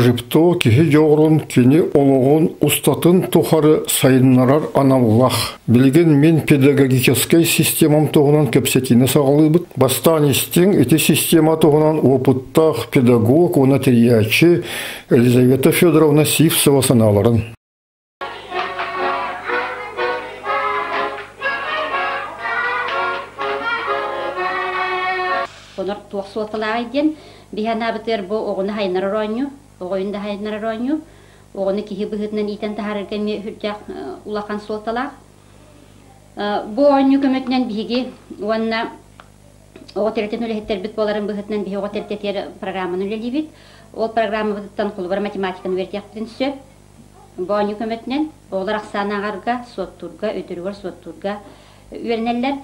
Жипто киһи дьоҕурун кини олоҕун устатын тухары сайыннарар аналлаах. Билигин мин педагогическай системам туһунан кэпсэтиини саҕалыыбыт. Бастаан истиҥ, ити система туһунан уопуттаах педагог уонна тэрийээччи Елизавета Федоровна Сивцева санааларын. Онор туох суолталааҕый диэн биһи анаабытыгар бу оҕону хайыннарар оонньуу, оҕойун да хайыннарар оонньуу, оҕону киһи быһыытынан иитэн таһаарарга эмиэ сүрдээх улахан суолталаах. Бу оонньуу көмөтүнэн биһиги уонна оҕо төрөтөн үлэһиттэрбит буоларын быһыытынан биһи оҕо төрөтөтүгэр программаны үлэлиибит. Ол программабытыттан холобура математиканы үөрэтиэхпитин сөп. Бу оонньуу көмөтүнэн оҕолор ахсаан ааҕарга, суоттуурга, өйдөрүгэр суоттуурга үөрэнэллэр.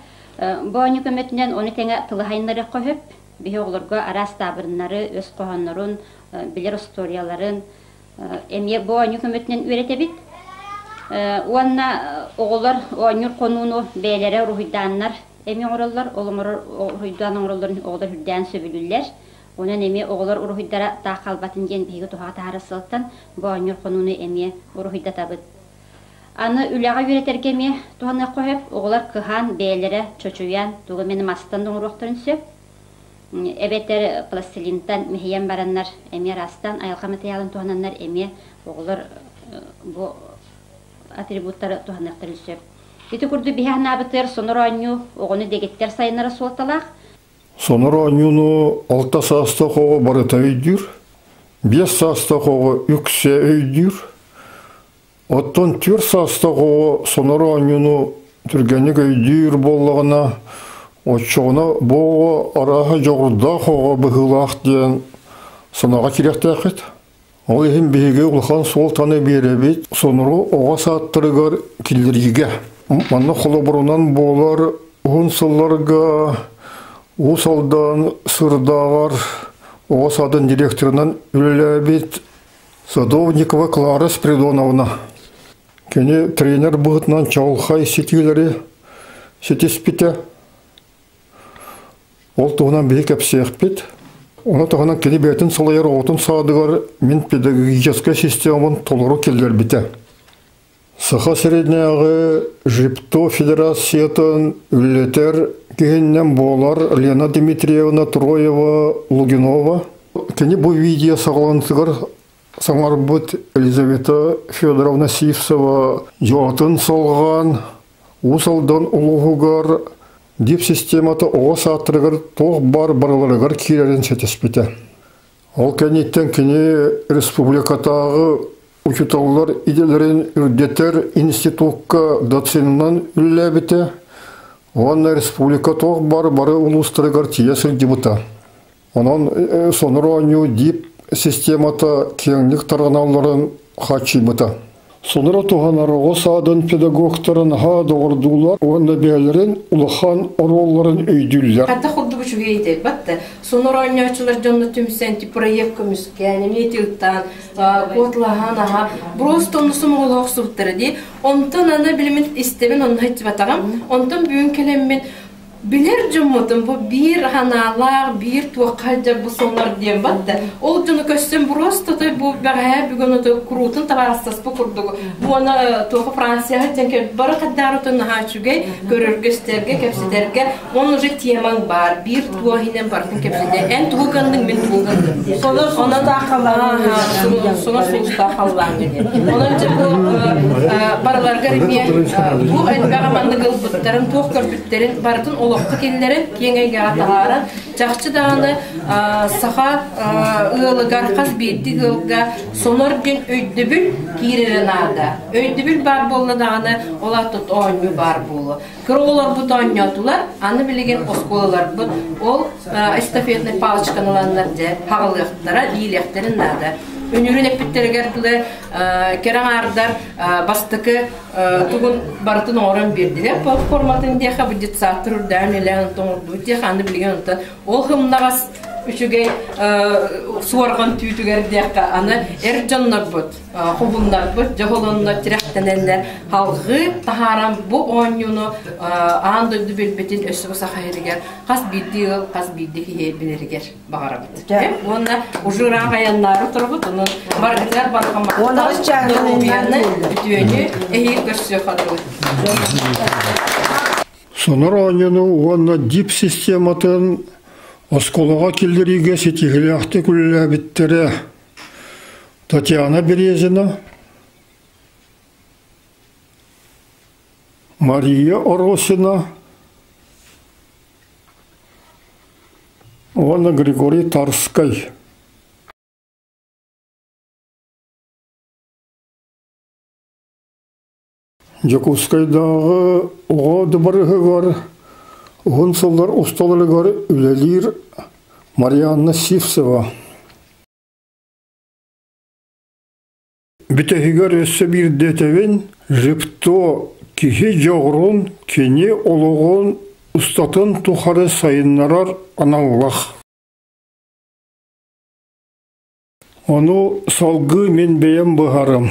Бу оонньуу көмөтүнэн ону тэҥэ тылы хайыннарыахха сөп. Биһи оҕолорго араас таабырыннары, өс хоһооннорун, билэр остуоруйаларын эмиэ бу оонньуу көмөтүнэн үөрэтэбит. Уонна оҕолор оонньуур хонууну бэйэлэрэ уруһуйдааннар эмиэ оҥороллор. Ол оҥорор уруһуйдаан оҥороллорун оҕолор үрдээн сөбүлүүллэр. Онон эмиэ оҕолор уруһуйдара таах хаалбатын диэн биһиги туһаҕа таһаарар сыалтан бу оонньуур хонууну эмиэ уруһуйдатабыт. Аны үлэҕэ үөрэтэргэ эмиэ туһаныахха сөп. Оҕолор кыһаан, бэйэлэрэ чочуйан, тугу эмэни мастан оҥоруохтарын сөп. Эбэтэр пластилинтан мэһийэн бараннар эмиэ араастаан айылҕа матырыйаалын туһананнар эмиэ оҕолор бу атрибуттары туһаныахтарын сөп. Ити курдук биһи анаабытыгар сонор оонньуу оҕону дэгиттэр сайыннара суолталаах. Сонор оонньууну алта саастаах оҕо барыта өйдүүр, биэс саастаах оҕо үксэ өйдүүр. Оттон түөрт саастаах оҕо сонор оонньууну түргэнник өйдүүр буоллаҕына, оччоҕуна бу оҕо арааһа дьоҕурдаах оҕо быһыылаах диэн санааҕа киириэхтээххит. Ол иһин биһиги улахан суолтаны биэрэбит сонору оҕо саадтарыгар киллэриигэ. Манна холобурунан буолар уһун сылларга Уус Алдан Сырдааҕар оҕо саадын директорынан үлэлээбит Садовникова Клара Спиридоновна. Кини тренер быһыытынан чаҕылхай ситиилэри ситиспитэ. Ол туһунан биһи кэпсиэхпит. Ону таһынан кини бэйэтин салайар оҕотун саадыгар мин педагогическай системабын толору киллэрбитэ. Саха сиринээҕи ЖИПТО Федерациятын үлэлэтэр киһиннэн буолар Лена Дмитриевна Троева-Лугинова. Кини бу видео саҕаланытыгар саҥарбыт Елизавета Федоровна Сивцева дьоотун салҕаан Уус Алдан улууһугар ДИП системата оҕо саадтарыгар туох баар барыларыгар киирэрин ситиспитэ. Ол кэнниттэн кини республикатааҕы учууталлар идэлэрин үрдэтэр институкка доценынан үлэлээбитэ уонна республика туох баар бары улуустарыгар тиийэ сылдьыбыта. Онон сонор оонньуу ДИП системата киэҥник тарҕаналларын хааччыйбыта. Сонура туһанар оҕо саадын педагогтара наһаа доҕордуулар уонна бэйэлэрин улахан оруолларын өйдүүллэр. Хата курдук үчүгэй этэ батта. Сонор оонньооччулар дьонно түмсэн проект көмүскээн, эмиэ тыыттаан, куоталаһан аха просто онну сомоҕолоох охсубуттара дии. Онтон аны билимин истэбин онно хаччыбатаҕым. Онтон бүгүн кэлэммин Билэр дьоммутун бу биир ханаалаах, биир туохха сылдьар бу сонор диэн батта. Ол дьону көстөн просто той бу бэҕэһээ бүгүн ото куруутун табаарыстаспыт курдук. Бу аны туоху Францияҕа диэн кэл бары хаддаарытын наһаа үчүгэй көрөргө, истэргэ, кэпсэтэргэ. Он уже темаҥ баар. Биир туох иһинэн барытын кэпсэтэ. Эн тугу гынныҥ, мин тугу гынным. Сонор Онон сулустаах сонор сулустаах халлааҥҥа диэн. Онон дьэ бу барыларгар эмиэ бу элбэҕи маннык ылбыттарын, туох көрбүттэрин барытын олоххо киллэрэн, киэҥ эйгэҕэ таһааран, чахчы даҕаны саха ыалыгар хас биирдии ыалга сонор диэн өйдөбүл киирэрэ наада. Өйдөбүл баар буолла даҕаны, ол аата оонньуу баар буолуо. Кыра оҕолорбут оонньоотулар, аны билигин оскуолаларбыт ол эстафетнай палочканы ыланнар дьэ хаҕылыахтара, иилиэхтэрин наада. Үнүрүн эппиттэригэр дылы кэрэ аҥаардар бастакы тугун барытын оҥорон биэрдилэр платформатын диэхэ бу детсадтар үрдээн үлээн онтон оҥордубут диэхэ аны билигин онтон ол хымнаҕас үчүгэй суорҕан түүтүгэр диэххэ аны эр дьоннорбут хобуннарбыт дьоһолонно тирэхтэнэннэр халҕыы таһааран бу оонньууну аан дойду билбитин өссө саха сиригэр хас биирдии ыал хас биирдии киһи билэригэр баҕарабыт. Уонна уже ыраах айаннаары турбут, онон барытыгар барҕамматтан доруобуйаны, үтүөнү эһиил көрсүөх хадыбыт. Сонор оонньууну уонна ДИП систематын оскуолаҕа киллэриигэ ситиһиилээхтик үлэлээбиттэрэ Татьяна Березина, Мария Оросина уонна Григорий Тарскай. Дьокуускайдааҕы оҕо дыбарыһыгар уһун сыллар усталарыгар үлэлиир Марианна Сивцева. Бүтэһигэр өссө биирдэ этэбин, Жипто киһи дьоҕурун, кини олоҕун устатын тухары сайыннарар аналлаах. Ону салгыы мин бэйэм быһарым.